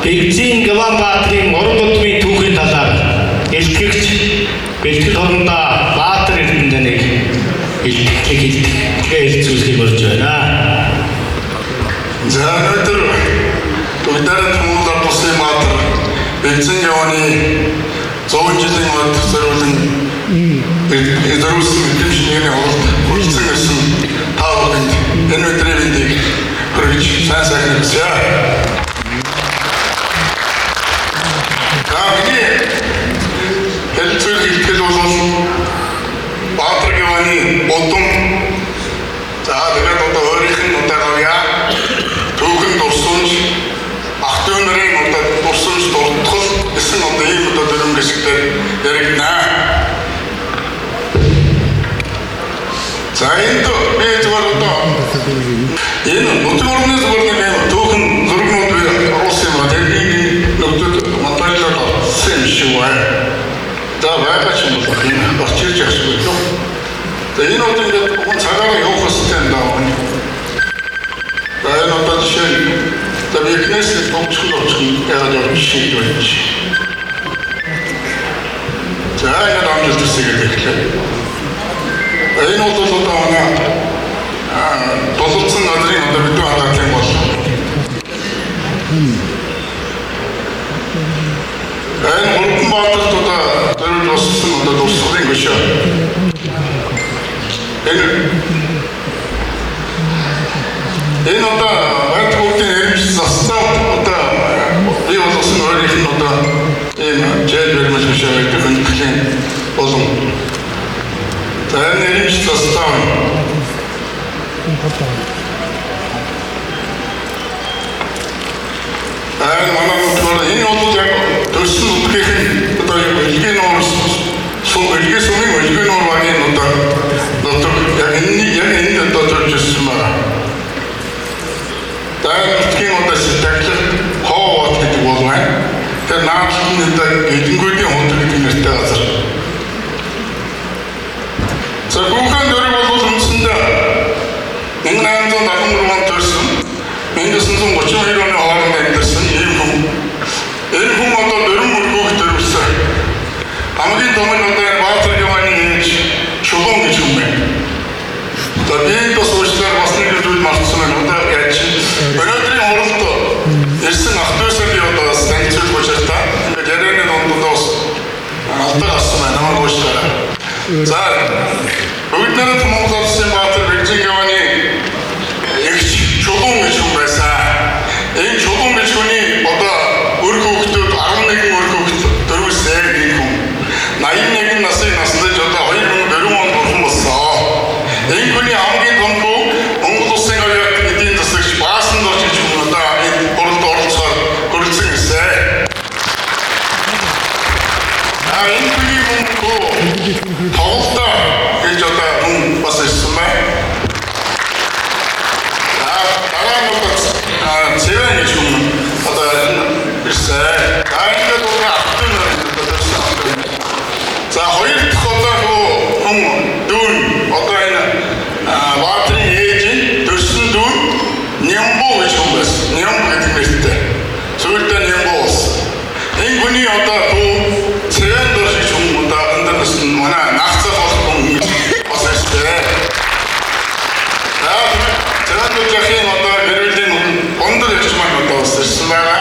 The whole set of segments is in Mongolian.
Бэгзийн Гаван Баатрын уран бүтмийн түүхийн талаар илтгэгч бэлтгэл хурмдаа Баатар Эрдэнэ таныг илтгэлийг илтгэлээ хэлцүүлэхийг урьж байна. За өнөөдөр бүгдээрээ Монгол Ард Улсын Баатар Бэгзэн Гаваны 100 жилийн од зориулан зориулсан мэдрэмж нэрийн хуралд хүрэлцэн ирсэн та бүхэнд энэ өдрийн мэндийг хүргэж сайн сайхныг хүсье. За миний хэлцүүр хэлтгэл бол Баатар Гаваны удам, за тэгээд одоо өөрийнх нь одоо гавьяа түүхэн дурсамж ах дүү нарын одоо дурсамж дуртгал гэсэн одоо ийм одоо дөрвөн хэсэгтэр яригдана. За энд би зүгээр одоо энэ нутаг орны зүгээр нэг юм түүхэн зургнууд би оруулсан юм ба тэрнийг нөтөд монтажлаад орсон юм шиг байна. За байгаа ч юм бол энэ орч ирж явах шиг байлоо. За энэ одоо ингээд хүн цагаараа явах хэрэгтэй юм даа. За энэ одоо жишээ нь за би эхнээс томчхон очих яагаад явж шиг байж. За ингээд амжилт хүсье гэдэг эхлэв. Энэ бол одоо манай тулалдсан газрын одоо бидүү хагаалын бол. Энэ Гурван Баатарт одоо зориулж босгосон одоо дурсгалын хөшөө. Энэ одоо байт бүгдийн эрмэлж засцаа одоо бий болгосон өөрийнх нь одоо ийм жээл баримт хөшөө гэдэг хүндэтгэлийн болон. За энэ эрмэлж засцаа байна. Энэ манай нутгаар энэ бол яг төрсөн нутгийн одоо Өлгийн нуур сум Өлгийн сумын Өлгийн нуур багийн одоо нутаг яг энэ яг энд одоо төрж ирсэн байна. За нутгийн одоо сэтгэл хоовот гэдэг бол байна. Тэр наадтан одоо Гэлэнгүүдийн хот гэдэг нэртэй газар. За Гүнхэн дөрөв бол үндсэндээ 1873 онд төрсөн 1932 оны хооронд амьдарсан ийм хүн. Энэ хүн одоо дөрвөн мөргөөг төрүүлсэн. Хамгийн том нь одоо Баатар Гаваны ээж Чулуун гэж хүн байна. За би бас уучлаар бас нэг зүйл мартсан байна. Одоо яаж өнөөдрийн хуралд ирсэн ах дүүсээ би одоо бас танилцуулах учиртай. Ингээд ярианы дунд одоо бас алдаа гарсан байна. Намайг уучлаарай. За бүгд найрамдах Монгол Улсын Баатар Бэгзэн Гаваны эгч Чулуун гэж хүн байсан. Энэ Чулуун гэж хүний одоо үр хүүхдүүд 11 үр хүүхд төрүүлсэн энэ хүн. 81 насыг наслаж одоо 2004 онд бурхан болсон. Энэ хүний хамгийн том хүү Монгол Улсын оюут эдийн засагч Баасан дорж гэж хүн одоо энэ хуралд оролцохоор хүрэлцэн ирсэн. А энэ хүний хүн тоглолтоо гэж одоо хүн бас ирсэн байна. За дараа нь одоо Цэвэн гэж хүн одоо ирсэн. За ингээд одоо ах дүү нар одоо төрсөн ах дүү. За хоёр дахь одоо хүн дүүн одоо энэ Баатрын ээж нь төрсөн дүүн Нямбу гэж хүн байсан. Нямбу гэдэг нэртэй. Сүүлдээ Нямбу болсон. Энэ хүний одоо хүү Цэвэн дорж гэж хүн одоо өндөр насны манай нагцаа болох хүн гэж бас ирсэн. За Цэвэн доржийн одоо гэр бүлийн хүн өндөр эгч маань одоо бас ирсэн байгаа.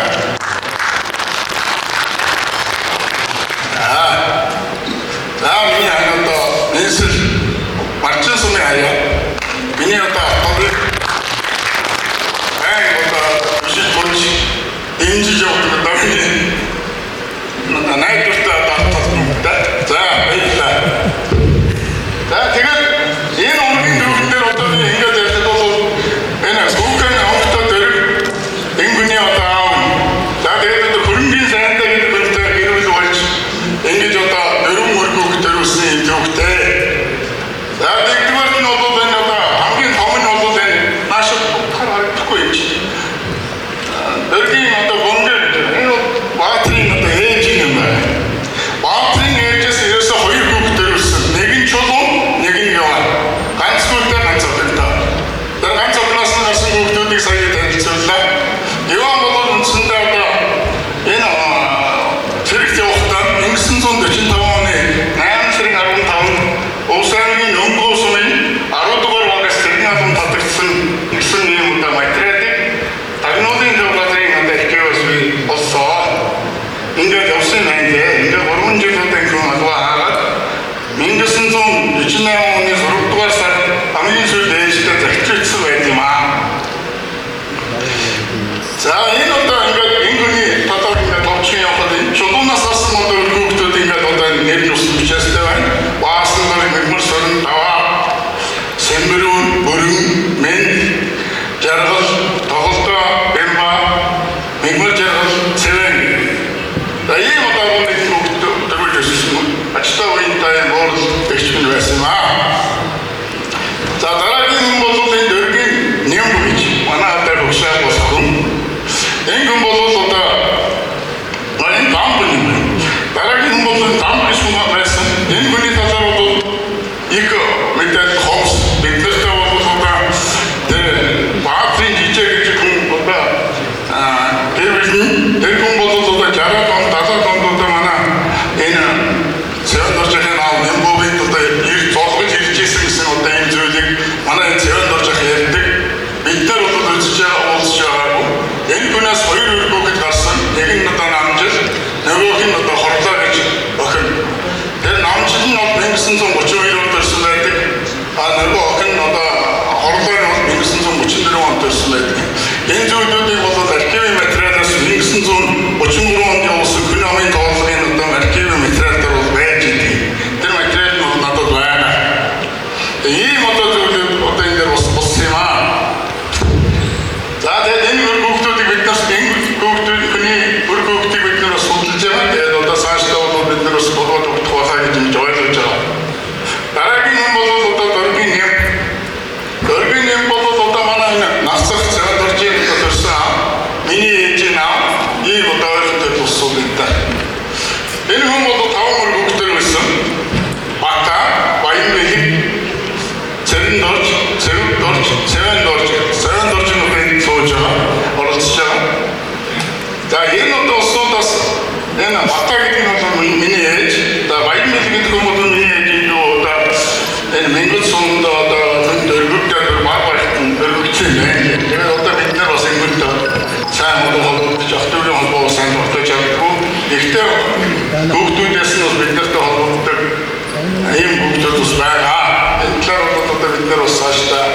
За миний хань одоо Нэнсэл Марчин сумын хаяа. Миний одоо автомобиль ай одоо бишид болж дэмжиж явдаг одоо миний найдвартай одоо автомобиль. За баярлалаа. За тэгээд энэ ургийн дүүхэн дээр одоо би ингээд ярихад бол энэ Гүнхэн онготой дөрөв энэ хүний одоо аав. За тэгээд одоо хөрөнгийн сайнтай гэдэг хүнтэй гэр бүл болж ингэж одоо дөрвөн мөргөөх төрүүлсэн юм түүхтэй. За нэгдүгээр нь бол энэ одоо хамгийн том нь бол энэ нааш утгаар харагдахгүй юм чи. Дөргийн одоо бөмбөр энэ бол Баатрын одоо ээж юм байна. бол Цэвэн. За ийм одоо нэг хүүхэд дөрвөлж өссөн. Ажилтаа уянтай морл эгч минь байсан аа. За дараагийн хүн бол энэ дөргийн Нямб гэж манай хадаар хөшөө болох хүн. Энэ хүн бол одоо энэ дамб юм. Дараагийн хүн бол энэ дамб гэж хүн байсан. Энэ хүний талаар бол их мэдээлэл хомс биднэртэй бол одоо тэр Баатрын жижиг гэж хүн одоо тэр хүн бол одоо 60-аад он 70-аад онд одоо манай энэ Цэвэн доржийн аав Нямбовын одоо ир золгож ирж исэн гэсэн одоо энэ зүйлийг манай энэ Цэвэн доржих ярьдаг. Бид нар бол үзэж байгаа уулзж байгаагүй. Энэ хүнээс хоёр өргөөхөд гарсан. Нэг нь одоо намжил, нөгөөх нь одоо хорлоо гэж охин. Тэр намжил нь бол 1932 онд төрсэн байдаг. А нөгөө охин нь одоо хорлоо нь бол 1934 онд төрсэн байдаг. Энэ зүйлүүдийг бол архивын материалаас 1933 онд явуулсан хүн амын тооллогын одоо архивын материал дээр бол байж идэг. Тэр материал нь бол надад байна. Ийм одоо зүйлүүд одоо энэ дээр бас болсон юм аа. За тэгээд энэ хүүхдүүдийг бид нар энэ хүүхдүүд хүний хүүхдийг бид нар судалж байгаа. Тэгээд одоо цаашдаа бол бид нар бас бодоод өгөх байхаа гэж ингэж ойлгож байгаа. Дараагийн хүн бол одоо дөргийн нэм. Дөргийн нэм бол одоо манай энэ Насах Цэвэн доржийн одоо төрсөн аав. Миний ээжийн аав. Ийм одоо ойрхон тусууд юм да. Энэ хүн бол таван мөр хүүхдээр байсан. Бата, Баян бэлэг, Цэрэн дорж, Цэвэг дорж, Цэвэн дорж. Цэвэн дорж нь үхэн сууж байгаа, оролцож байгаа. За энэ одоо улсуудаас энэ Бата гэдэг нь бол миний ээж. За Баян бэлэг гэдэг хүн бол миний ээж юу одоо энэ Мэнгэл сумд одоо хүнд өргөгдөд баг багтан өргөгдсөн юм байна. Тэгээд одоо бид нар бас ингэдэг сайн холбогдож ах дүүрийн холбоо сайн тогтоож чаддаггүй. Гэхдээ хүүхдүүдээс нь бас бид нартай холбогддог ийм хүүхдүүд бас байгаа. Энэ талаар бол одоо бид нар бас цаашдаа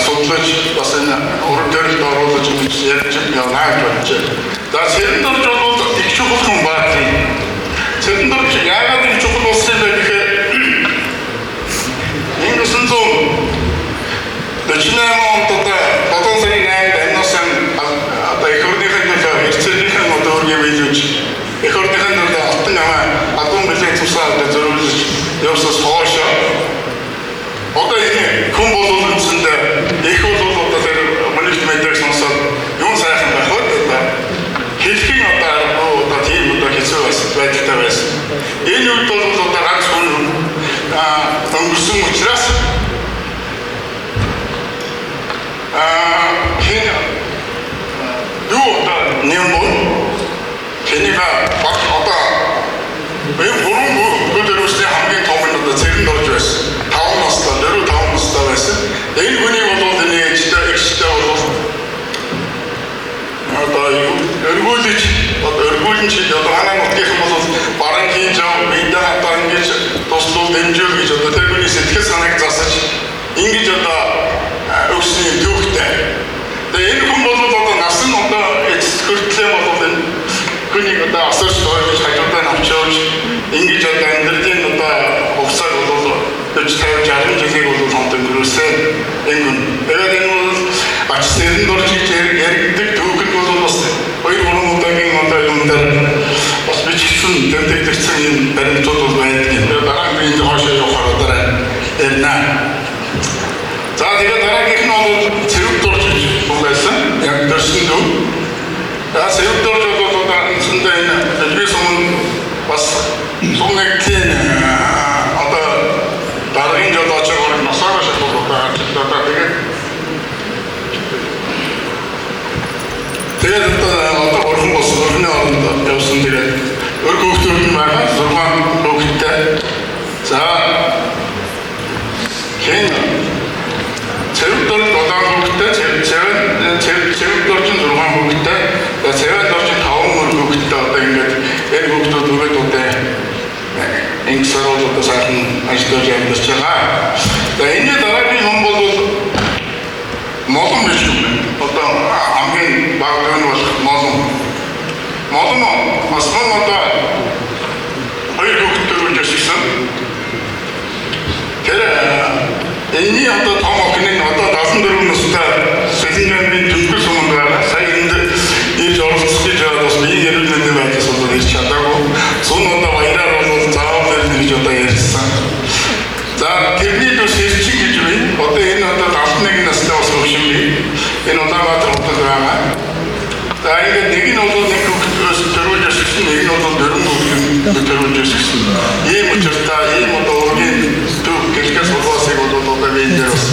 судлаж бас энэ уран төрөлд оруулаж ингэж ярьж явна гэж бодож байна. За Цэрэн дорж бол их чухал хүн баатрын. Цэрэн дорж яагаад их чухал болсон юм бэ гэхээр 1948 онд одоо 7 сарын 8-нд амнасан одоо эх орныхын төлөө эрцэлийнхэн одоо өөрийн биелүүлж эх орныхын төлөө алтан амаа адуу бэлэг тусаа одоо зориулж явсаас хойш одоо энэ хүн бол үндсэндээ их бол одоо тэр мөнөгт мэдээг сонсоод юм сайхан байх вэ одоо хэлхийн одоо аргагүй одоо тийм одоо хэцүү байдалтай байсан. Энэ үед бол одоо ганц хүн өнгөрсөн учраас хин юу одоо нэм тэнийг одоо энэ гурван хүүхдүүдээс хамгийн том нь одоо Цэрэн дорж байсан. 5 настай, 4 5 настай байсан. Энэ хүнийг бол энэ ээжтэй, эгчтэй бол одоо өргүүлж одоо өргүүлэн чи одоо манай нутгийнхан бол баран хийж ав, бидээ одоо ингэж туслуул дэмжүүл гэж одоо тэр хүний сэтгэл санааг засаж ингэж одоо өгсөн юм түүхтэй. Тэгээ энэ хүн бол одоо нас нь одоо эцэс хүртлээ бол энэ хүнийг одоо асарч тойлж хажуудаа навчуулж ингэж одоо амьдралын одоо хугацааг бол 40 50 60 жилийг бол хамт өнгөрөөсөн энэ хүн. Тэгээд энэ бол ач Цэрэн дорж гэж яригддаг түүхэнд бол бас 2 3 удаагийн одоо юм дээр бас бичигдсэн, тэмдэглэгдсэн юм баримтууд бол байдаг. Тэгээд дараа нь би энэ хоошоо явахаар одоо ярина. За тэгээд дараагийнх нь бол Цэвэг дорж гэж хүн байсан. Яг дөрсөн дүү. За Цэвэг дорж бол одоо үндсэндээ энэ элбэг сумын бас сум нэгдлийн одоо дараагийн жолоочоор насаараа шалгал одоо ажиллаа. Тэгээд одоо орхон болсон, орхины оронд явсан. Тэгээд өр хүүхдүүд нь байгаа 6 хүүхэдтэй. За хин Цэвэг дорж 7 хүүхэдтэй, Цэвэг дорж нь 6 хүүхэдтэй, за Цэвэн дорж нь 5 мөр хүүхэдтэй. Одоо ингээд энэ хүүхдүүд өрөөд одоо чадаагүй. Зун одоо баяраар бол заавал ирнэ гэж одоо ярьсан. За тэрний төс ирчин гэж бий. Одоо энэ одоо 71 настай бас хөгшин бий. Энэ Улаанбаатар хотод байгаа. За ингээд нэг нь бол нэг хүүхдээс төрүүлж өсгсөн, нэг нь бол дөрвөн хүүхдээс төрүүлж өсгсөн. Ийм учиртай, ийм одоо ургийн төв гэлхээс улаасыг бол одоо би энэ дээр бас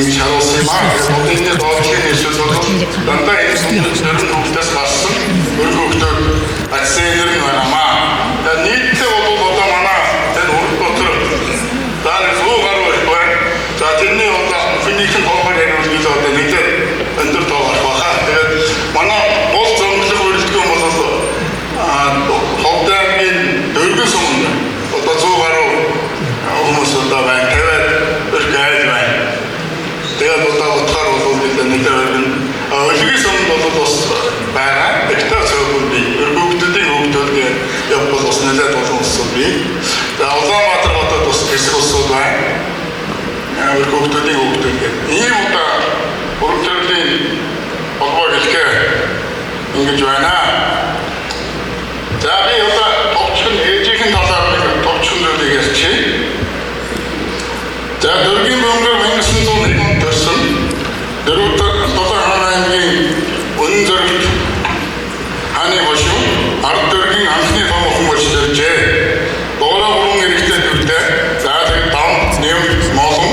энэ шаруулсан юм аа. Одоо энэ доотлын эсвэл бол дандаа энэ дөрвөн хүүхдээс гарсан өргөн хүүхдүүд ацсэнэр нь байнамаа. За нийтдээ бол одоо манай энэ урд дотор за 100 гаруй их байна. За тэрний одоо хүнийхэн тоогоор яриул гэж одоо нэлээд өндөр тоо гарах баха. Тэгээд манай гол зөнглөх өрөлдгөн бол Ховд аймгийн Дөргөн суманд одоо 100 гаруй хүмүүс одоо байна. 50-аад өрх айл байна. Тэгээд одоо утгаар бол бид нэлээд өргөн. Өлгийн суманд бол бас байгаа. Тэгтээ цөөхөн бий. Өргөгдүүдийн хөгжөлд явбал бас нэлээд олон улсууд бий. За Улаанбаатар хотод бас хэсэг улсууд байна. Өргөгдүүдийн хөгжөл гэх. Ийм одоо уран төрлийн холбоо гэлхээ ингэж байна. За би одоо товчхон ээжийнхэн талаар нэг товчхон зүйлийг ярьчих. За Дөргийн бөмбөр 1901 онд төрсөн. Дөрөв аймгийн Үнэн зоригт хааны хошуу ард дөргийн анхны том охин болж төржээ. Дугаараа гурван эрэгтэй дүүтэй. За тэг дам, нэм, молон.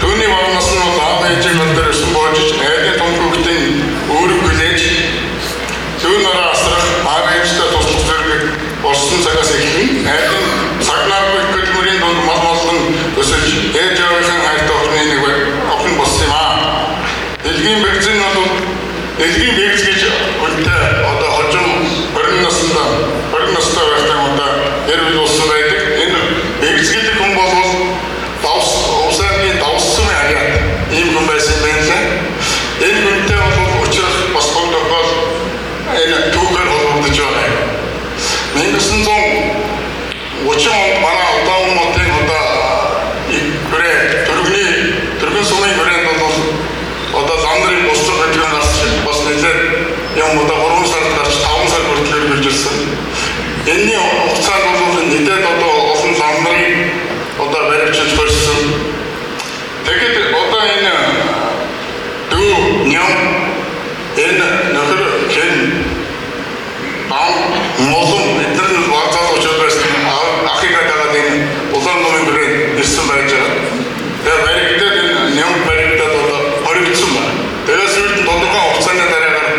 Түүний бага нас нь бол аав ээжийн гол дээр өсөн боожиж айлын том хүүхдийн үүрэг хүлээж зүүн нараа асрах аав ээжтэй туслах зэрэг болсон цагаас эхлэн айлын сагнааргүй хөдөлмөрийн дунд мал молон өсөж ээж аавынхаа хайртай охины нэг охин болсон юм аа. Дэлгийн бэгзэн бол дэлгийн бэгз гэж хүнтэй одоо хожим 20 настай 20 настай байхдаа одоо нэр бий болсон байдаг. Энэ бэгз гэдэг хүн бол давс Увс аймгийн Давс сумын хариад ийм хүн байсан юм байна лээ. Энэ хүнтэй бол учрах бас гол тохиол энэ түүхээр холбогдож байгаа юм. 1930 онд манай Удаан модын одоо хүрээ Төргөний Төргөн сумын хүрээнд бол одоо ландрын бослого гэдэг нь гарч бас нэлээд юм одоо 3 сард гарч 5 сар хүртэл үргэлжилсэн. Энэний хугацаанд бол нэлээд одоо олон ландрыг одоо баривчилж хорьсон. Тэгэхэд одоо энэ дүү ням энэ нөхөр хэн ам молон эдгээр нь баг залуучууд байсан ахыгаа дагаад энэ улаан номын хүрээнд ирсэн байж байгаа. Тэгээ баригдаад энэ ням баригдаад одоо хоригдсон байна. Тэгээ сүүлд нь тодорхой хугацааны дараагаар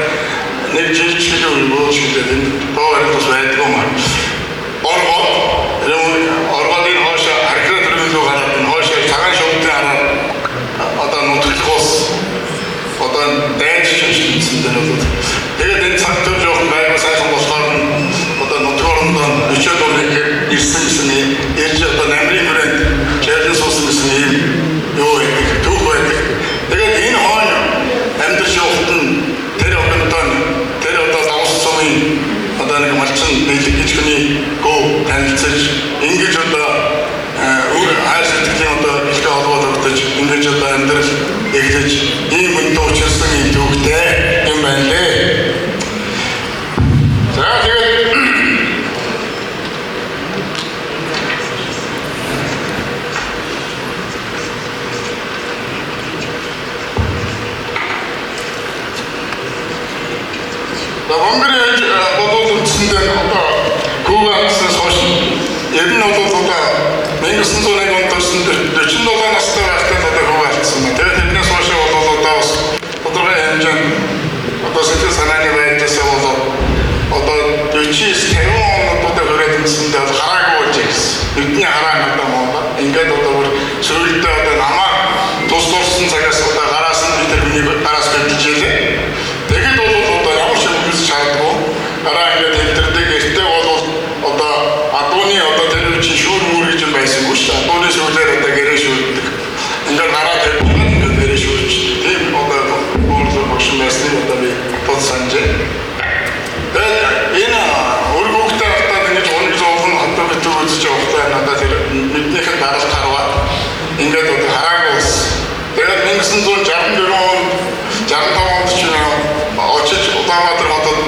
нэг жил ч гэлээ бууж гэлээ энэ тоо баригд бас байдгүй маа. Оргоод оргоод энэ хоошоо хархираа төргөн рүү гараад энэ хоошоо цагаан шувтын хараар одоо нутаглах ус одоо дайж шинжсэн дээр бол тэгээд энэ цаг төр жоохон байгуу сайхан болохоор одоо нутаг орондоо 40 дурыг ирсэн гэсэн ярьж одоо намрын хүрээнд чайлан суусан гэсэн ийм юу байдаг түүх байдаг. Тэгээд энэ хойно амьдарч явахад нь тэр охинтой тэр одоо давс сумын одоо нэг малчин бэлэг гэж хүний гоо танилцаж ингэж одоо өөр хайр сэтгэлийн одоо ихтэй холбоо тогтож ингэж одоо амьдрал эхлэж ийм хүнтэй учирсан ийм түүхтэй юм байна лээ. За тэгээд Монгол бодвол үндсэндээ одоо Кубаас хойш ер нь бол одоо 1901 онд төрсэн 47 настай байхдаа одоо Куба алдсан байна. Тэгээд тэрнээс хойш бол одоо бас тодорхой хэмжээнд одоо сэтгэл санааны байдлаас болоод одоо 49 50 онод одоо хүрээд үндсэндээ бол хараагүй болж ирсэн. Бидний хараа надад муу. Ингээд одоо бүр сүүлдээ одоо намаа тус туссан цагаас одоо гараас нь бид тэр хүний гараас бэлдэж илээ. Тэгэхэд бол одоо ямар ч юм үзэж чаддгүй. Гараа ингээд хэлдэрдэг. Эртээ бол одоо адууны одоо тэр үе чинь шүүр мүр гэж юм байсангүй шүү дээ. Адууны шүүлээр одоо гэрээ шүүрдэг. Ингээд гараа тавьж ингээд гэрээ шүүрч. Тийм одоо өөрлөө багш байсныг одоо би тод санаж байна. Тэгээд энэ өр хүүхдээ автаад ингэж унаг зовлон хатуу битүү үзэж явахдаа надад тэр мэднийхэн даралт харваад ингээд одоо хараагүй болсон. Тэгээд 1964 онд 65 онд ч очиж Улаанбаатар хотод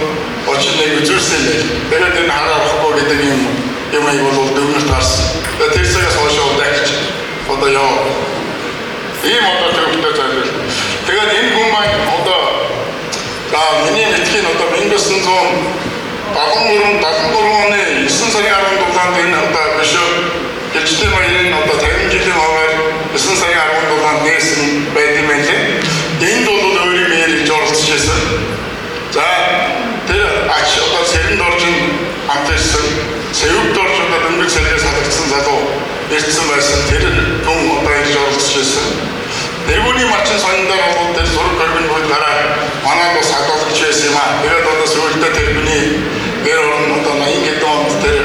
очиж орчныг үзүүлсэн юм байна. Тэгээд энэ хараа орохгүй гэдэг юм юмыг бол дүгнэлт гарсан. Тэгээд тэр цагаас хойш дахиж одоо яа. Ийм одоо төвхтэй зайлвал. Тэгээд энэ хүн маань одоо за миний мэдхийн одоо 1973 74 оны 9 сарын 17-нд энэ одоо бишоп Гэлжтэй маягийн одоо 50 жилийн хуваар 9 сарын 17-нд нээсэн байд юм байлээ. Энд бол өөрийн биеэр ирж оролцож байсан. За тэр ач одоо цэрэн доржин хамт ирсэн. Сэвэг дорж одоо дөнгөж цэргээс халагдсан залуу ирсэн байсан. Тэр хүн одоо ирж оролцож байсан. Тэргүүний мачин соёндоор бол тэр зураг горбин бүгд гараад манад бас хадгалагч байсан юм аа. Тэгээд одоо сүүлдээ тэргүүний гэр орон одоо 80 хэдэн онд тэр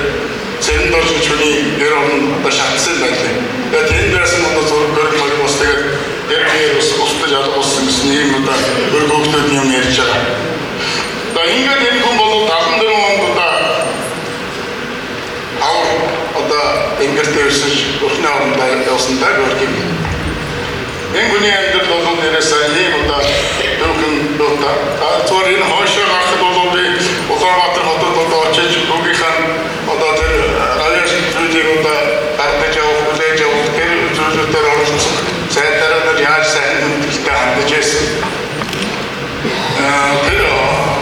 цэрэн дорж гэж хүний гэр орон одоо шатсан байлээ. Тэгээд тэнд байсан одоо зураг горбин хоёр бас тэгээд тэр биеэр бас устж алгуулсан гэсэн ийм одоо өргөгдөд юм ярьж байгаа. За ингээд энэ хүн бол 74 онд одоо авар одоо тэнгэр дээрсэн өрхний орондоо явсан даа гөргийг. Энэ хүний амьдрал бол нэрээсээ ийм одоо дүүхэн дуута. За зүгээр энэ хойшоо гарахад бол би Улаанбаатар хотод одоо очиж хүүгийнхэн одоо тэр гавьяас зүйлийг одоо гаргаж явах, хүлээж авах тэр зүйлүүдээр оролцох сайдараа нар яаж сайн хүндэлтэй хандаж байсан. Тэр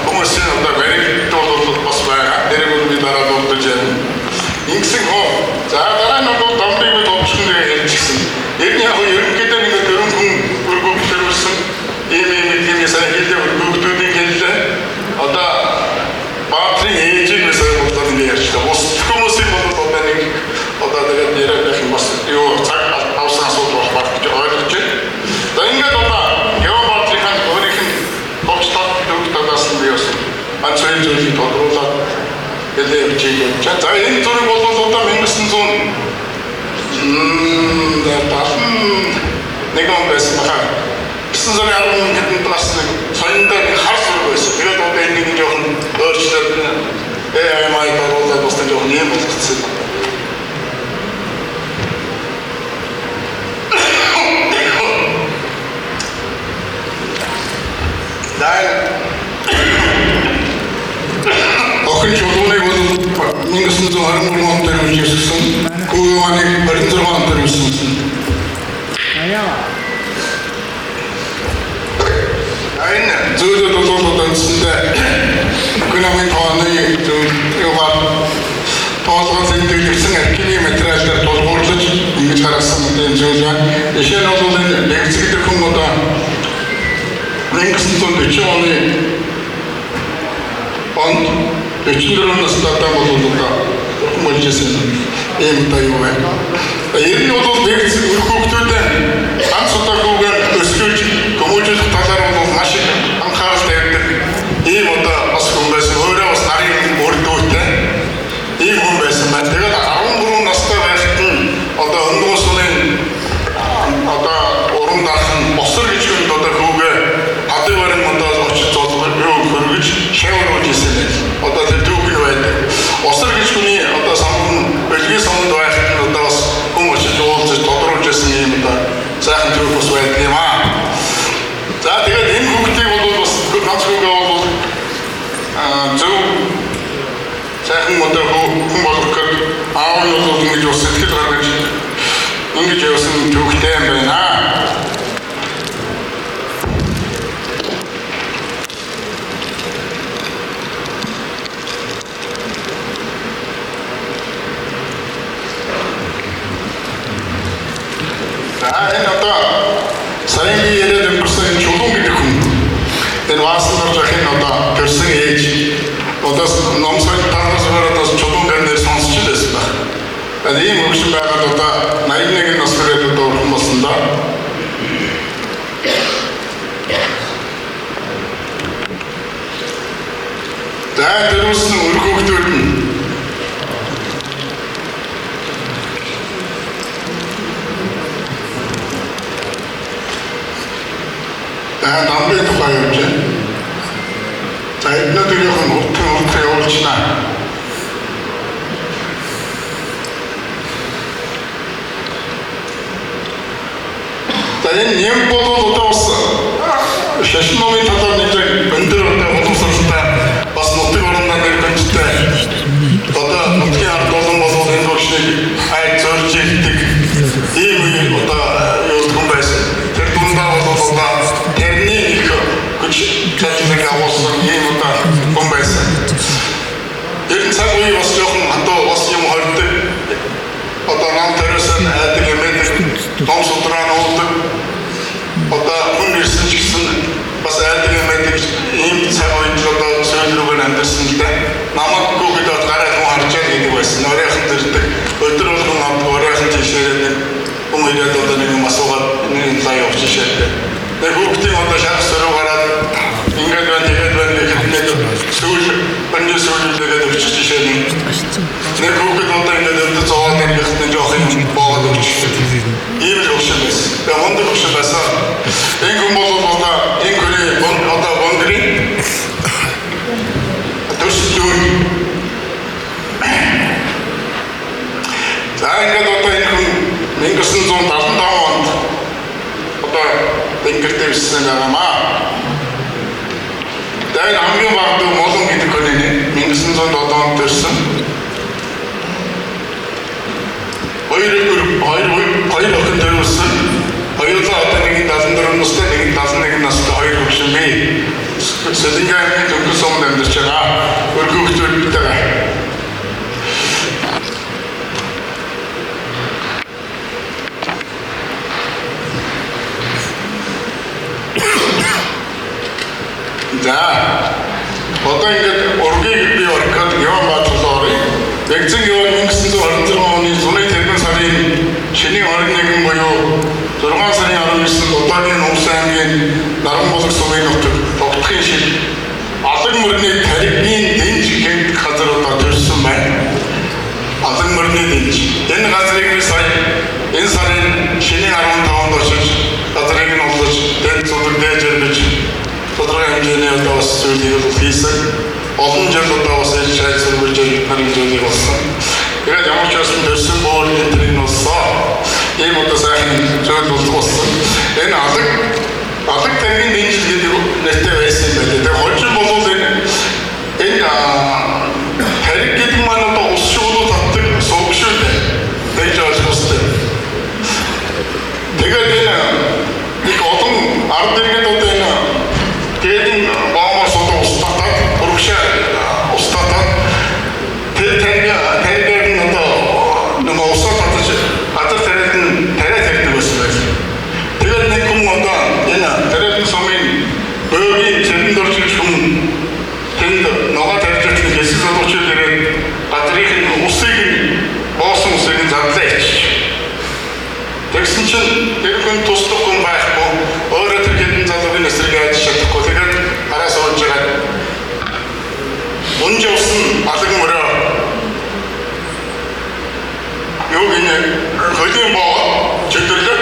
хүмүүсийн одоо баригд бол бас байгаа. Тэрийг бол би дараа дурдж байна. Ингэсэн хоо. За дараа нь бол дамбыг би товчхон дээр хэлчихсэн. Ер нь яг ерөнхийдөө нэг дөрвөн хүн өргөг төрүүлсэн. Ийм ийм ийм сайн хэлээ өргөгдүүдийн хэллээ. Одоо Баатрын ээжийг би сайн бодлоо ингэ ярьчлаа. Бус хүмүүсийн бол одоо нэг одоо тэгээд яриад байх юм бас юу цаг авсан асуудал болох байх гэж ойлгож байна. За ингээд одоо Гео Баатрийн өөрийнх нь товч тод төвх талаас нь би бас ганц хоёр зүйлийг тодруулаад хэлээ явж байгаа. За энэ зураг бол одоо 1971 он байсан баха. 9 сарын 11-нд хэдэнд бас нэг соёндоо нэг хар зураг байсан. Тэгээд одоо энэ нэг жоохон өөрчлөлт AI оруулаад бас нэг жоохон юм болгоцсон юм. Охин чулууныг бол 1923 онд төрүүлж ирсэн. Хүүгийнх 26 онд төрүүлсэн. Энэ зүйлүүд бол одоо үндсэндээ Гүнамын тооны зүйл юугаар тоолгоо зэмлэгдсэн архивын материалаар тулгуурлаж ингэж гаргасан энэ зүйл байна. Жишээ нь бол энэ лэгцэгдэх хүн одоо 1940 оны онд 44 настай бол одоо бурхан болж исэн ийм одоо юу байна. Ер нь бол лэгц өрх хүүхдүүдэд ганц удаа хүүгээр өсгөж хүмүүжүүлэх талаар бол маш их анхаарал тавьдаг ийм одоо бас хүн байсан. Өөрөө бас нарын үр дүүтэй ийм хүн байсан байна. Тэгээд 13 настай байхад нь одоо Өндгөөсний одоо уран дарах нь босор гэж хүнд одоо хүүгээ хадаг барин одоо очиж золгож юу хөргөж шавруулж исэн байх. Одоо тэр түүх нь байдаг. Босор гэж хүний одоо самбан бэлгийн самбанд байхад нь одоо бас хүн очиж уулзаж тодруулж исэн ийм одоо сайхан түүх бас байдаг юм аа. За тэгээд энэ хүүхдийг бол бас ганц хүүгээ бол зөв сайхан одоо хүн болгох гээд аав нь бол ингэж бас сэтгэл гаргаж ингэж явсан түүхтэй юм байна. За энэ одоо саяын би яриад өнгөрсөн энэ чулуун гэдэг хүн энэ ваасан дорж ахын одоо төрсөн ээж одоо ном соёл танаас бараад бас чулуун гэр нэр сонсч л байсан байх. Тэгээд ийм хөгшин байгаад одоо 81 нас хүрээд одоо урхан болсон доо. За дөрвсөн өрх хүүхдүүд нь дамбын тухай явж байна. За эднүүдийг нь уртхан явуулчихна. За энэ нэм бол одоо бас шашин номын талаар нэг өндөр одоо боловсралтай бас нутаг орондоо Том судраа нуудаг. Одоо хүн ирсэн ч гэсэн бас айдаг юм байдаг ийм цаг үед л одоо сүүл рүүгээ амьдарсан л да. Намайг гэдэг гараад хүн харчаад гэдэг байсан. Оройхон дэрдэг. Өдөр болгон оройхон тийшээрээ нэг хүн ирээд одоо нэг юм асуугаад нэг лаа явчих шээдэг. Тэгээ хүүхдийн одоо шарх сөрөг гараад ингээд байна тэгээд байна гэхэд нэг сүүл банны сүүлүүлээд өгчих жишээ нь. Нэг хүүхэд одоо ингээд өдөр зовоод ирэхэд нэг жоох юм боогод өгчих. Ийм л өгшин байсан. Тэгээ мундаг өгшин байсан. Энэ хүн бол одоо энэ хүний одоо бонгрын төсөл. За ингээд одоо энэ хүн 1975 онд одоо Тэнгэр дэвшсэн байгаамаа. Тэгээд хамгийн бага дүү Молон гэдэг хүний 1907 онд төрсөн. Хоёр охин төрүүлсэн. Хоёулаа одоо нэг нь 74 настай, нэг нь 71 настай хоёр хөгшин бий. Сэлэнгэ аймгийн Дөнгөж сумд амьдарч байгаа. Өргөн хүүхдүүдтэйгээ. За одоо ингээд ургийг би орхиод Яван Баатарлаа оръё. Ягзэн Яван 1926 оны зуны тэргүүн сарын шинийн 21 буюу 6 сарын 19-нд удаагийн Увс аймгийн Наранбулаг сумын нутаг Тогтхын шил Алаг мөрний таргийн дэнж гэнт газар одоо төрсөн байна. Алаг мөрний дэнж. Энэ газрыг би сая энэ сарын шинийн 15-нд очиж газрыг нь олж дэн цудаг дээжэр гэж тодорхой хэмжээний одоо бас зүйлийг бол хийсэн. Олон жил одоо бас ээж шайцсан үеж нарын зүйлийг болсон. Тэгээд ямар ч байсан төрсөн бөөр энэ тэрийг нь болсон. Ийм одоо сайхан зүйл бол болсон. Энэ алаг таргийн дэнжил гэдэг нэртэй байсан юм байна. Тэгээд хожим болвол энэ тариг гэдэг маань одоо ус шуулуу татдаг сувг шүү дээ. Тэгж ойлгох хэрэгтэй. Тэгээд энэ их олон ард иргэд одоо энэ тэгээд энэ боомоос одоо ус татаад урагшаа ус татаад тэр тариг нь одоо нөгөө усаа татаж газар тариад нь тариа тарьдаг байсан байл. Тэгээд нэг хүн одоо энэ тариадны сумын бөөгийн цэрэнд орж ирж хүн тэнд ногоо тарьж очиж хэсэг залуучууд ирээд газрын нь усыг боосон усыг нь задлаа иччих. Тэгсэн чинь тэр хүн туслах хүн байхгүй, өөрөө тэр хэдэн залуугийн эсрэг яаж чадахгүй. Тэгээд араас ууж байгаа. Унж явсан алаг мөрөө юу гинэ хөлийн боо чөтөрлөө.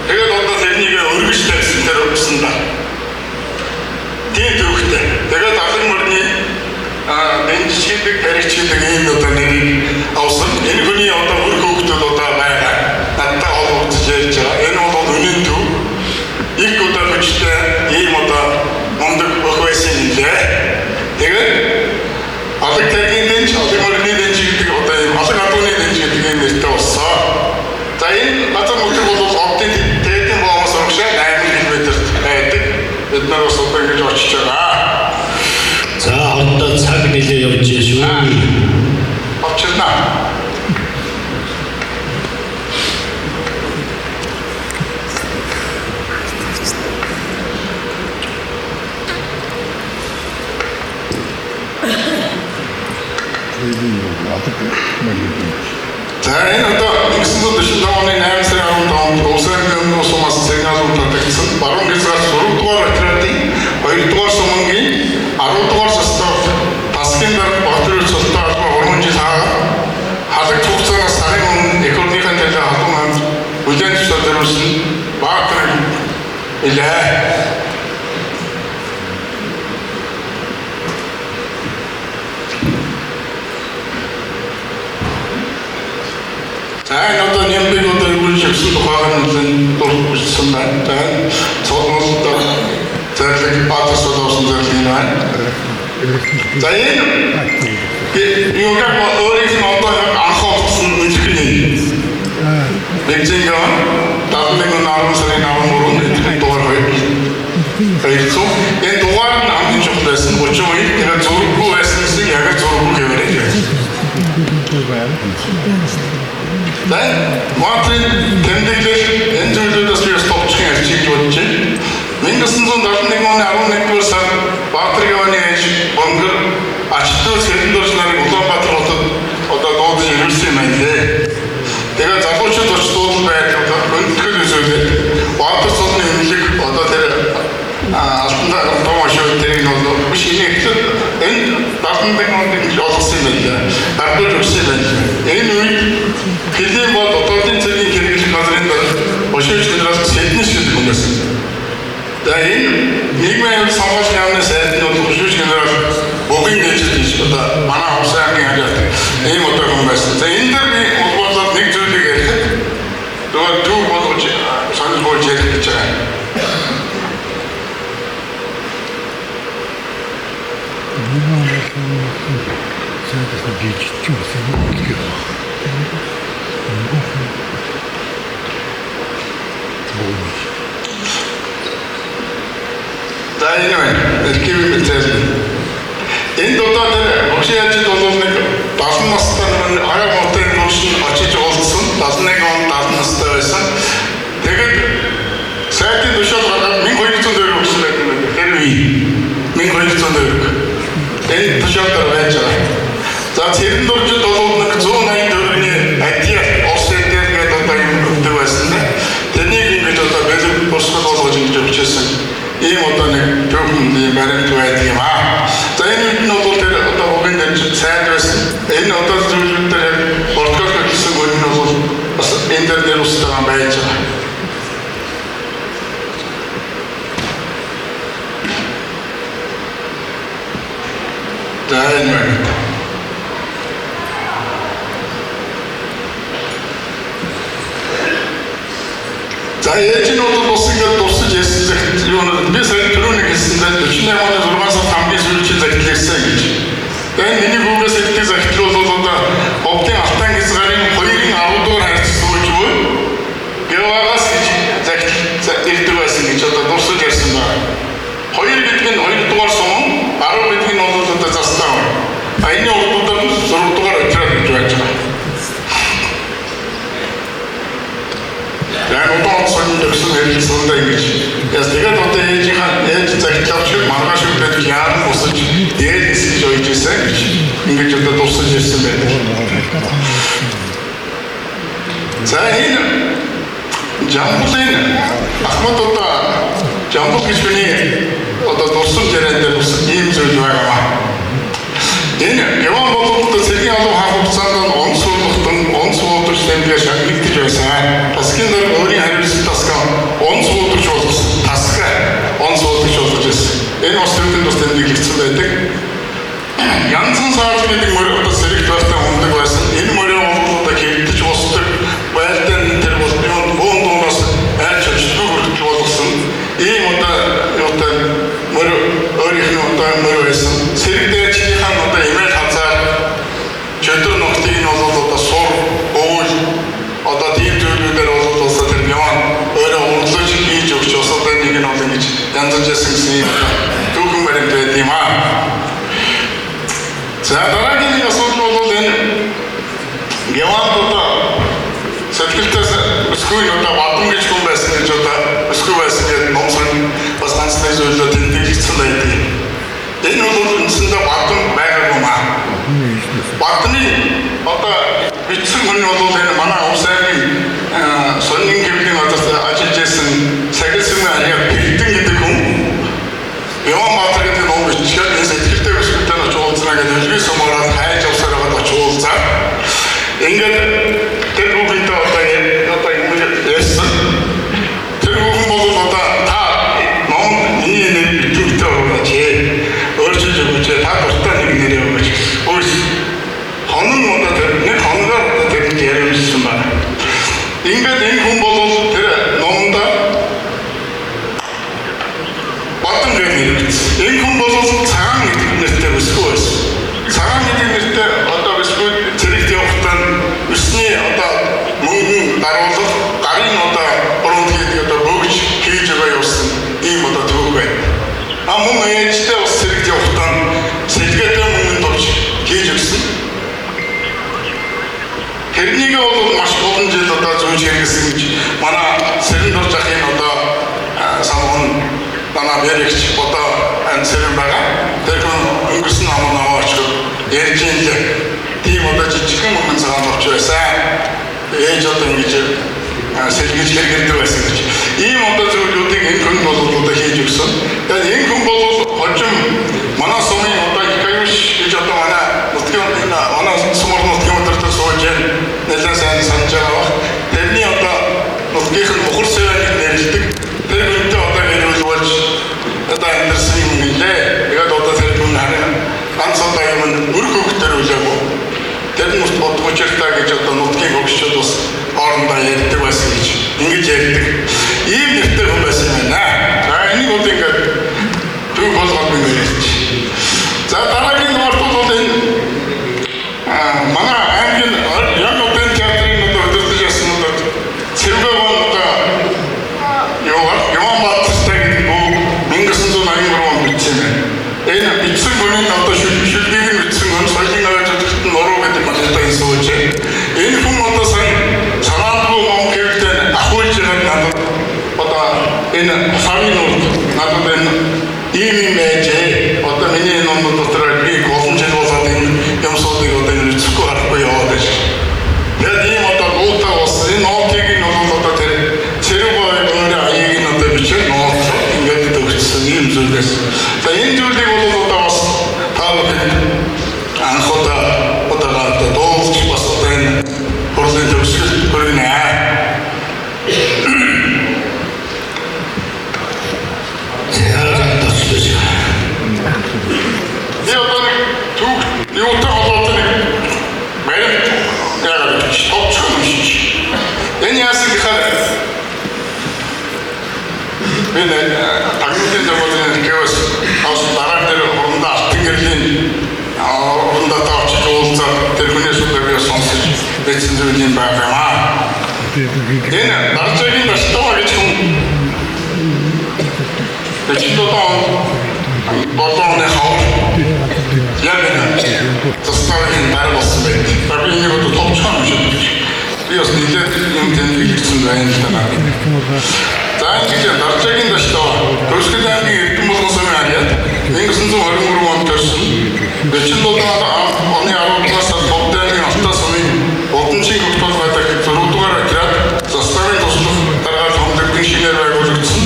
Тэгээд одоо тэрнийг өргөж тавьсан тэр өгсөн да. Тийм төвхтэй. Тэгээд алаг мөрний дэнж хийдэг, таригч хийдэг ийм одоо нэрийг авсан. Энэ хүний одоо үр хүүхдүүд одоо байгаа. Надтай холбогдож ярьж байгаа. Энэ бол үнэн төв. Их удаа хүчтэй ийм одоо мундаг өх байсан юм лээ. Тэгээд алаг таргийн дэнж, алаг мөрний дэнж гэдэг одоо ийм алаг адууны дэнж гэдэг ийм нэртэй болсон. За энэ газар нутаг бол одын тэдэн боомоос урагшаа 8 км-т байдаг. Бид нар бас одоо ингэж очиж байгаа. За хоорондоо цаг нэлээ явж шүү. Очирна. За энэ одоо 1945 оны 8 сарын 15-нд Увс аймгийн өмнө сумаас сигналууд татагдсан. Баруун хязгаар 6 дугаар отрядын 2 дугаар сумангийн 10 дугаар состав тасгийн дарга Батөрөв цолтой албаа 3 жил хаагаад халаг хугацаанаас сарын өмнө эх орныхаа төлөө халуун амьд бүлээн тушаал зориулсан Баатар илээ. За энэ одоо нэмбэг одоо эргүүлж өгсөн тухайг нь нэлээд дурдсан байна. За цолмол одоо зарлиг Баатар солоосон зарлиг нь байна. За энэ юугаар өөрийнх нь одоо яг анх олдсон үнэлэх нь. Нэгзинга 71 10 сарын 13-нд эдгээр дугаар 200. Энэ дугаар нь хамгийн чухал байсан. 32 тэгээд зураггүй байсан гэсэн яг зураггүй гэвэрэй. За Баатрын тэмдэглэл энэ зүйлүүдээс би бас товчхон ярьчих гэж бодож байна. 1971 оны 11-р сард Баатар гавьяаны ээж Бонгор Ачтуу Цэрэндүрж нарыг Улаанбаатар хотод одоо дуудаж ирүүлсэн юм байна лээ. Тэгээд залуучууд очиж дуудал байдал хүндэтгэл үзүүлээд Баатар цолны эмнэлэг одоо тэр алтан том ашиг тэрийг нь бол биш энэ эхлээд энэ 71 онд ингэж олгосон юм байна лээ. Гардуулж өгсөн юм байна лээ. Энэ үед Хэлийн бод дотоодын цэргийн хэрэглэх газрын дарга Бошууч генерал Сэднэш гэдэг хүн байсан. За энэ нийгмийн аюул сонгуулийн яамны сайд нь бол Бошууч генерал Бугийн ээж гэж одоо манай Хомс аймгийн хариалт ийм одоо хүн байсан. За энэ дээр би улбуулаад нэг зүйлийг ярихад зүгээр төв болгож сонирхолж ярих гэж байгаа. За энэ байна. Эркив мэтэл. Энд одоо тэр багшийн яжид бол нэг 70 настай нэг арай муутай багш нь очиж уулзсан. 71 он 70 настай байсан. Тэгээд сайтын тушаал гаргаад 1200 төгрөг өгсөн байдаг юм байна. Тэр үе 1200 төгрөг. Энэ тушаал дээр байж байгаа. За Цэрэндүржид бол нэг 180 төгрөгийн адиа Орос дээр гэдэг одоо юм өгдөг байсан да. Тэнийг ингэж одоо бэлэг босгол болгож ингэж өгчээсэн. Ийм одоо нэг төвхөн ийм баримт байдаг юм аа. За энэ үед нь бол тэр одоо бугийн дэмжид сайд байсан. Энэ одоо зүйлүүд дээр яг Португал гэсэн үн нь бол бас энэ дээр нэр устгаа байж байгаа. За энэ байна. За ээж нь бол бас ингээд дурсаж ярьсан захид юу нэг би сая түрүүний хэлсэндээ 48 оны 6 сард хамгийн сүүлийн захидал ирсэн гэж. Тэгээд миний хүүгээс ирдэг захидал бол одоо Ховдын Алтан гизгарын 2-ын 10 дугаар хайрцаг сууж буй Гевагаас гэж захидал ирдэг байсан гэж одоо дурсаж ярьсан байна. 2 гэдэг нь 2 дугаар суман, 10 гэдэг нь бол одоо застаа байна. А энэ урдуудаар 6 дугаар отряд гэж байж байгаа. Яг одоо сонь төгсөн хэрэгсэндээ ингэж яс тэгээд одоо ээжийнхаа ээж захидлавч маргааш өглөөд яаран босож ээж нисгэж ойж исэн гэж ингэж одоо дурсаж ирсэн байдаг. За энэ Жамбулын Ахмад одоо Жамбул гэж миний одоо дурсамж яриан дээр бас ийм зүйл байгаа. Энэ Яван болоод цэргийн алуу хаах хугацаанд он суулгахтан он суулгаж тэмдэглэж шагнагдж байсан. Тасгийн дараа өөрийн хариуцлага тасгаа он суулгаж болгосон. Тасгаа он суулгаж болгож байсан. Энэ бас төвдөнд бас тэмдэглэгдсэн байдаг. Янзан саарл гэдэг мөр одоо сэрэгт байхдаа ундаг байсан. Энэ мөрийн бол одоо хөвдөж босдог. Байлдан тэр бол бөөн дуунаас айч очдгүй хүртэл болгосон. Ийм одоо юутай мөр өөрийнх нь одоо мөр байсан. Сэрэг дайчнийхаа одоо эмээл хазаар чөтгөр ногтыг нь бол одоо сур, өвөл одоо тийм зүйлүүдээр бол одоо тэр яван өөрөө урдлаж хийж өгч бас одоо нэг нь бол ингэж янзалж ясан гэсэн юм түүхэн баримт байд юм аа. За дараагийн нэг асуудал бол энэ Яванд одоо сэтгэлдээс өсгүй одоо бадан гэж хүн байсан гэж одоо өсгүй байсан гэдэг ном сон бас ганц нэг зүйлөө тэмдэглэгдсэн байдаг. Энэ бол үндсэндээ бадан байгаагүй маа. Бадны одоо бичсэн хүн бол энэ манай Хомс аймгийн сонин хэвлийн одоо ажиллаж байсан Сагилсүмэн харьяа Бэлдэн гэдэг хүн Яван Баатар гэдэг ном бичгээд энэ сэтгэлтэй өсгөлтэй очиж уулзнаа гэдэг өлгий сумаараад хайж явсаар байгаад очиж уулзаа. Ингээд тэр хүүхэнтэй одоо ингэж ярьсан. Тэр хүүхэн бол одоо та ном миний нэр битүүртэй өгөөч. Өөрчилж өгөөч. Та дуртай нэг нэрээ өгөөч. Өөрс хонон одоо тэр нэг хоногоор одоо тэр яриулсан байна. Ингээд энэ хүн бол тэр номонд Бадан гэж нэрвэгдсэн. Энэ хүн бол цагаан гэдэг нэртэй өсгөө байсан. Цагаан гэдэг нэртэй одоо өсгөө цэрэгт явахдаа 9 ярьж юм лээ. Тийм одоо жижигхэн мөнгөн цагаан товч байсан. Ээж одоо ингэж сэлгэж хэрэгэлдэг байсан гэж. Ийм одоо зүйлүүдийг энэ хүн бол одоо хийж өгсөн. Тэгээд энэ хүн бол хожим манай сумын одоо Хикаюш гэж одоо манай нутгийн манай сумар нутгийн өдөртөө сууж нэлээд сайн санаж байгаа бах. Тэрний одоо нутгийнх нь мухар сэвэн гэж нэрлэдэг. Тэр хүнтэй одоо гэрүүл болж одоо амьдарсан юм нэлээ. Тэгээд одоо тэр хүн харин ганц одоо юм өрх хөвгтөр үлээгүй. Тэр нь бас бодгоочтой гэж одоо нутгийн хөгшчүүд бас хоорондоо ярьдаг байсан гэж ингэж ярьдаг. Ийм нэртэй хүн байсан байна. За энийг бол ингээд түүх болгоод би ярьж. За дараагийн дугаарт бол энэ манай аймгийн яг одоо театрын одоо удирдах ясан одоо Цэвгэгон одоо Яван Баатартай гэдэг бүү 1983 онд бичсэн байна. Энэ бичсэн хүн нь одоо шүлгийг нь бичсэн хүн соёлын аваад нуруу гэдэг малтай энэ сууж. Энэ хүн одоо сайн санаандгүй мон хэвлэн ахуйлж байгаа надад одоо энэ сарын нурд надад энэ ийм юм байжээ. Одоо миний номнууд дотор би олон жил болоод энэ юмсуудыг одоо энэ үзэхгүй харахгүй яваад байна. Тэгээд ийм одоо нуутай бас энэ ноотыг нь бол одоо тэр цэрэг бой өнөрийн аяыг нь одоо бичээд ноот ингээд өгсөн ийм зүйлээс. За энэ зүйлийг бол одоо бас та бүхэнд анх удаа одоо дуулж бас одоо энэ хурлын төгсгөл хүргэнэ. Би одоо нэг түүх юутай холбоотой нэг баримт яагаад гэж товчхон уншиж. Энэ яасан гэхээр би нэг тагнуулын загварын гэвээс бас дараа дээр хурандаа алтан гэрлийн хурандаа очиж уулзаад тэр хүнээс одоо би сонсож бичсэн зүйл юм байх юм аа. Энэ Даржагийн Дастава гэж хүн 47 оны хавар яг энэ заставын дараа болсон байт. Би энийг одоо товчхон уншиж. Би бас нэлээд юм тэнэглэгдсэн байна л да. За ингэж Даржагийн Дастава Төгсгөл аймгийн Эрдэнэ болгон сумын харьяат 1923 онд төрсөн. 47 оны 10 дугаар сард Ховд аймгийн Алтай сумын Удамшиг хөтөл байдаг 6 дугаар отряд заставын туслах даргаар томилогдсон шинээр байгуулагдсан.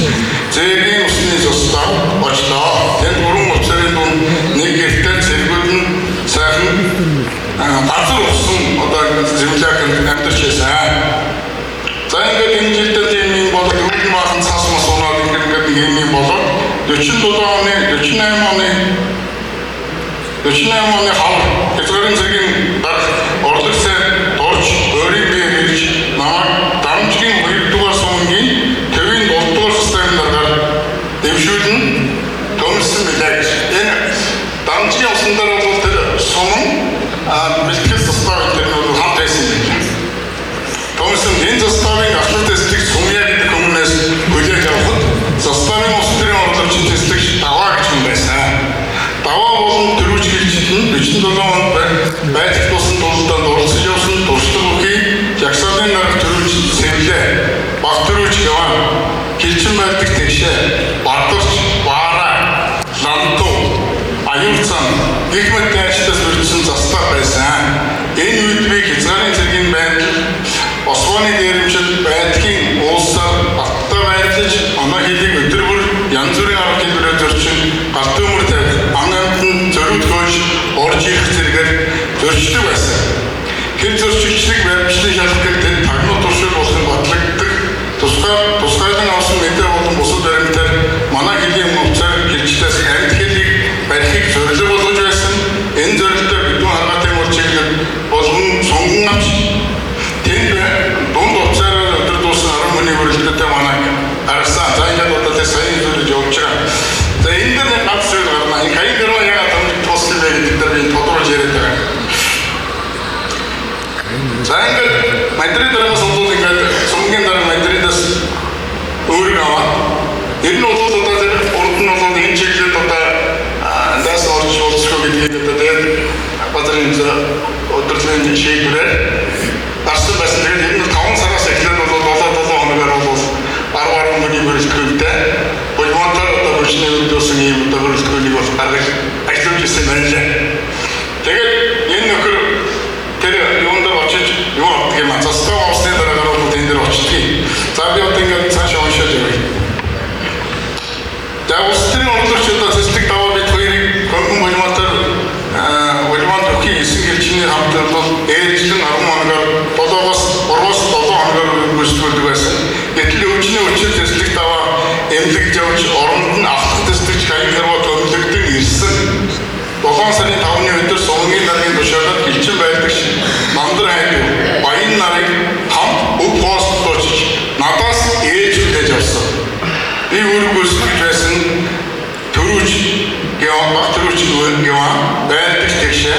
Зээгийн усны застав очлоо. Тэнд гурван офицерын дунд нэг гэртээ цэргүүд нь сайхан газар усан одоо земляканд амьдарч байсан. За ингээд энэ жилдээ тийм юм болоод өвдөн баахан цас мас унаад ингээд нэг юм болоод 47 оны 48 оны хавар хязгаарын цэргийн дарга орлог сайн дорж өөрийн бие ирж намайг Дамжгийн 2 дугаар сумгийн төвийн 7 дугаар системийн даргаар дэвшүүлэн төмөлсөн билээ гэж. Энэ Дамжгийн усан дээр бол тэр суман бэлтгэл застав энэ нь бол хамт байсан юм байна. Төмөлсөн энэ заставын ахлах тэслэг Сумья гэдэг хүмүүнээс хүлээж авахад заставын улс төрийн орлогчийн тэслэгч Даваа гэж хүн байсан. Даваа болон төрүүч хилчид нь 47 онд байдаг тусан тулдаанд оролцож явсан туршлага бүхий жагсаалын дарга төрүүч Сэвлээ, баг төрүүч Яван, хилчин байдаг Тэгшээ, Бадарч, Баараа, Лантуу, Аюулцан гэх мэт дайчдаас бүрдсэн застав байсан. Энэ үед би хязгаарын цэргийн байдал Османы дээрэмчид байдгийн уулсаар баттай байрлаж оноо хилийг өдөр бүр янз бүрийн арга хэмжээгээр зөрчин галт төмөр тавих, ан амьтан зөрүүд хөөж орж ирэх зэрэгээр зөрчдөг байсан. Тэр зөрчигчдийг баримтлан шалгах гээд тэд тагнуу туршил болохыг батлагддаг. Тусгайлан авсан мэдээ болон бусад баримтаар манай хэлийн офицер хилчдээс амьд хилийг барихыг зорилго болгож байсан. Энэ зорилтоор бидэн харгатын мөр чиглэл болгон сунган авч тэнд дунд офицераар өдөр дуусан 10 хүний хөрөлтөд манай гаргасан. За ингээд одоо тэр саяын зүйлж явж байгаа. За энэ дээр нэг ганц зүйл гарна. Энэ хаян дөрөв яагаад томж туссан бэ гэдэг дээр би тодруулж яриад байгаа. За ингээд Мадрид дараагаас бол ингээд сумгийн дараа Мадридаас өөрийг аваад ер нь бол одоо тэр урд нь бол энэ чиглэлд одоо даас орж уулзах гэдгийг одоо тэгээд газрын өдөрлөгийн шийдвэрээр гарсан байсан. Тэгээд ер нь 5 сараас эхлээд бол 7 хоногоор бол 10 хүний хөрөлтгөлтэй булмонтоор одоо хүчний үүдсэн ийм одоо хөрөлтгөлийг бол гаргаж ажиллаж ирсэн байна лээ. Тэгээд ээжийн хамт бол ээлжлэн 10 хоногоор 7-оос 3-аас 7 хоногоор гүйцэтгүүлдэг байсан. Гэтэл өвчний учир тэслэг даваа эмнэлэгт явж оронд нь ахлах тэслэгч Хаян Харваа томилогдсон ирсэн. 7 сарын 5-ны өдөр сумангийн даргын тушаалаар хилчин байдагч Намдар хайд Баян нарыг хамт өв пост дуучиж надаас ээж хүлээж авсан. Би үүрэг гүйцэтгэж байсан төрүүч Геван баг төрүүч Геван байлдагч тэгшээ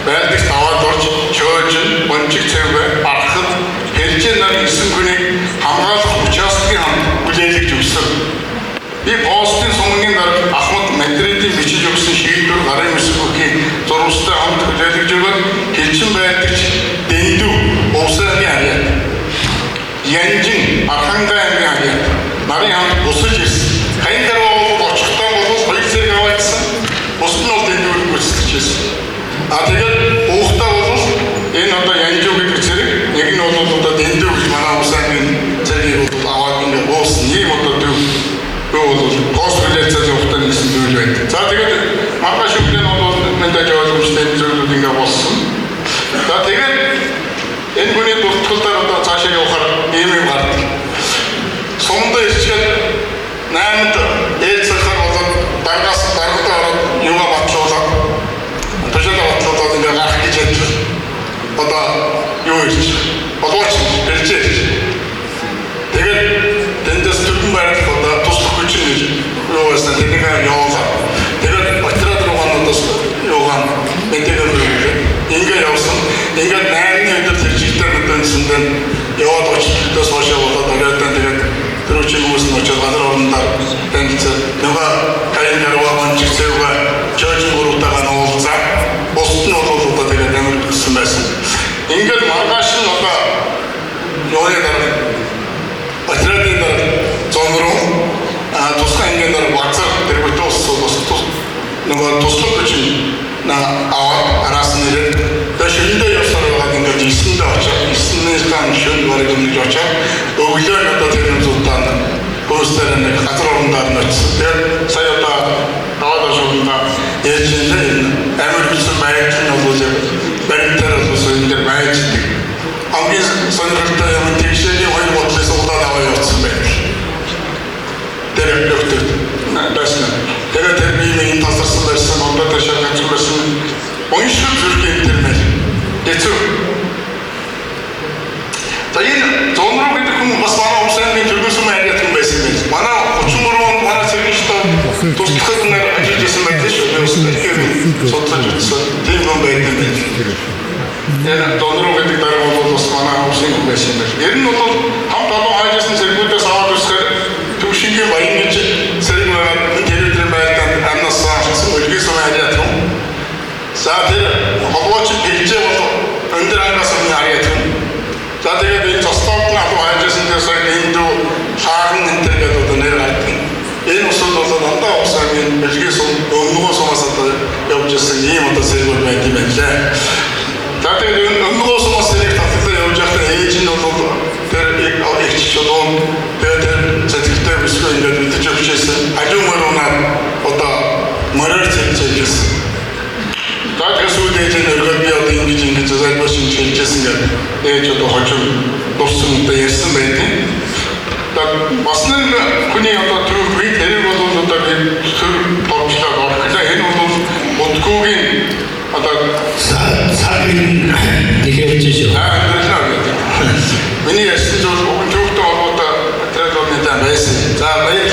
байлдагч даваад орж чөөжин бончиг цэвгэ архад хэлжээ нар 9 хүнийг хамгаалах участкийн хамт хүлээлгэж өгсөн. Би постын сумангийн дарга Ахмад Мадридын бичиж өгсөн шийдвэр гарын мэс бүхий зурвастай хамт хүлээлгэж өгөөд хилчин байдагч Дэндүү Увсаагийн харьяат Янжин Архангай аймгийн харьяат нарын хамт бусаж ирсэн. Хаян гарваа бол очихдоо бол хоёр зэрэг аваадсан. Бусд нь бол дэндүүр гүйцэтгэж байсан. А тэгээд уухтаа бол энэ одоо Янжуу гэдэг зэрэг нэг нь бол одоо Дэндүү гэж манай Увсаагийн зэргийг бол аваад ингээд буусан. Ийм одоо төв бол пост хүлээцэл явахтаа нэгсэн зүйл байд. За тэгээд маргааш өглөө нь бол мэдээж ойлгомжтой зүйлүүд ингээд болсон. За тэгээд энэ хүний дуртгалаар одоо цаашаа явахаар ийм юм гардаг. Сумдаа ирчгээд 8-нд ээж цахаар болоод даргаас даргадаа ороод юугаа батлуулаад тушаалаа батлуулаад ингээд гарах гэж ядвал одоо юу ирж болооч хэлжээ. Тэгээд тэндээс төргөн байрлах одоо туслах хүч нь юу байсан тэрнийг явуулаа. Тэгээд отряд руугаа одоо юугаа мэдээгээр ингээ явсан. Ингээд 8-ны өдөр тэр чигтээ мэдэнсэндээ яваад очилтоос хойшоо болоод оройдоо тэгээд тэр үчиг хүмүүс нь очиод газар орондоо танилцаад нөгөө хаян гарваа манчиг цэвгэ чойжин гуравтайгаа нуулзаа. Бусд нь бол одоо тэгээд амар битсэн байсан. Ингээд маргааш нь одоо юуны дараа отрядын дараа зон руу тусгай ангийн дараа базар тэр бүтэн ус нөгөө туслах хүч на аваад араас нь ирээд тэгээ шөнөдөө явсаар байгаад ингээд 9-ндээ очоод 9-ээс шөнө бараг өмнөж очоод өглөө нь одоо тэр зуртаа хөөстөр нэг газар орондоо нь очсон. Тэгээд сая одоо даваад шугамда ярьж энэ амар хүссэн байдал нь бол баримтаар бол ингээд байждаг. Хамгийн сонирхолтой юм тэгшээний хоёр бодлыг суулгаад аваа явуулсан байдаг. Тэр нөхдөд байсан. Тэгээд тэр би нэг тасарсан байсан, одоо ташаа гацсан байсан. Унших зүрх юм тэр мэл. Хэцүү. За энэ зон руу гэдэг хүн бас манай умсааны төргөн сүм харьяат хүн байсан байх. Манай 33 онд манай цэргийн штаб туслахад нэр ажиллаж байсан байдаг шүү. Би бас тэгэхээр судлаж үзсэн. Тийм хүн байдаг юм байна. Энэ зон руу гэдэг дарга бол бас манай умсын хүн байсан юм байна. Ер нь бол хамт олон хайжсэн цэргүүдээс аваад үзэхээр Төвшингийн баян гэж цэрэг байгаад тэр өдрийн байлдаанд амнаас алдсан өлгийн сум харьяат хүн. За тэр холбооч хэлжээ бол өндөр ангаас өмнө харьяат хүн. За тэгээд энэ цослоод нь алуу хайжсэн дээр сая энд хааган энэ төр гэдэг одоо нэр гардаг. Энэ усуд бол дандаа усаагийн өлгийн сум өмнөгөө сумаас одоо явж ирсэн ийм одоо цэргүүд байт юм байна лээ. За тэгээд өмнөгөө сумаас цэрэг татгалаа явж байхдаа ээж нь бол тэр эгч чулуун тэгээд тэр цэцэгтэй бүсгүй ингээд мэдэж өгчээсэн. Хажуу мөрөөнөө одоо мороор цэцэж байсан. За тэгээд сүүлд ээж нь өргөд би одоо ингэж ингэж залбирч ингэж хэлжсэн гэдэг ээж одоо хожим дурсан одоо ярьсан байдаг. За бас нэг хүний одоо түүх би тэрийг бол одоо би төр доржлоод орхилаа. Энэ бол Будгуугийн одоо цаг нэхэрч шүү. Амьдралаа гэдэг. Миний ярьсан зүйл уг түүхтэй холбоотой материал бол нэгэн байсан. За баярлалаа.